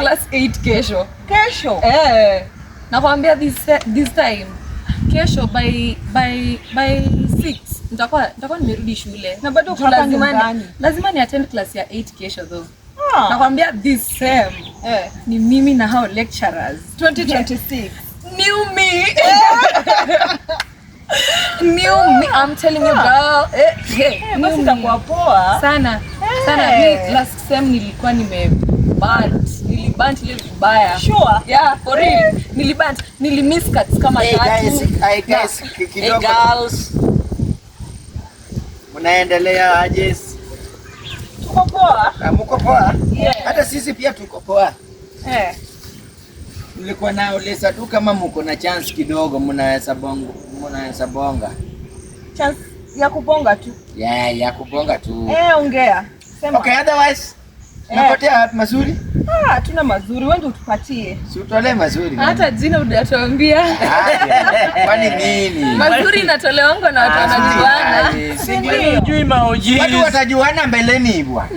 Class 8 kesho. Kesho. Eh. Nakwambia this time kesho by 6 nitakuwa nimerudi shule. Na bado uko Juu hapa nyumbani. Lazima ni attend class ya 8 kesho though. Ah. Nakwambia this sem ni mimi na hao lecturers. 2026. New me. New me. I'm telling you, girl. Eh, hey, Eh, new basi me. itakuwa poa. Sana. Sana. Eh. Mi last sem nilikuwa nime bunt. Nilibunt ile vibaya. Sure. Yeah, for real. Nilibunt. Nilimiss cuts kama Hey tatu. guys, hey guys, Hey kidogo. Girls. Mnaendelea aje? Tuko poa. Ah, muko poa? Yeah. Hata sisi pia tuko poa. Nilikuwa nauliza tu kama muko na chance kidogo mnaweza bonga. Chance ya kubonga tu. Yeah, ya kubonga tu. Eh, ongea. Sema. Okay, otherwise Eh. napotea wapi mazuri? Ah, tuna mazuri, wewe ndio utupatie. Si utolee mazuri. Hata jina hujatuambia. Ah, kwani nini? Mazuri inatolewangwa na watu wanajuana. Ah, si Ndio. ndio? Hujui maoji. Watu watajuana mbeleni bwana.